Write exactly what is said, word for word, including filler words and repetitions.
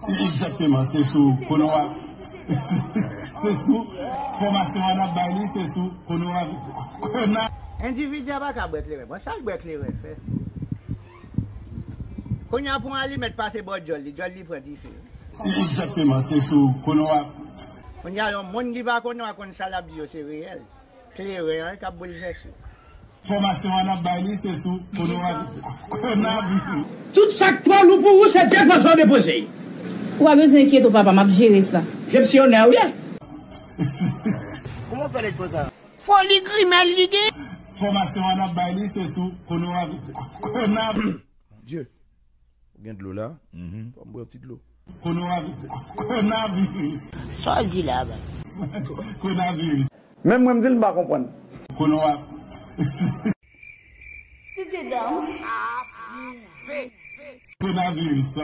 Egzakteman, se sou Konorav. Se sou fòmasyon an ap bay li, se sou Konorav. Kona. Endividi a pa ka bwè kleren. Bon, sa l bwè kleren fè? Kounye a pou yon alimèt pase bò djòl li, djòl li pran dife. Egzakteman, se sou Konorav. Kounye a yon moun ki pa konnen, a konn sa l ap di yo se reyèl. Kleren an k ap boulvèse. Fòmasyon an ap bay li, se sou Konorav. Konav. Tout sa k twò lou pou ou, se depoze w depoze. Ou pa bezwen enkyete w, papa, m ap jere sa. Jepsyonè ou ye. Kòman w fè nèg konsa? Foli grimèl li gen. Fòmasyon an ap bay li, se sou Konorav. Konav. Bondye, ou gen dlo la? Mhm. Fò m bwè yon ti dlo. Konorav. Konaviris. Sa w di la, ba? Konaviris. Menm mwen m di l m pa konprann. Konorav. Ti ti dam. Konaviris, sa.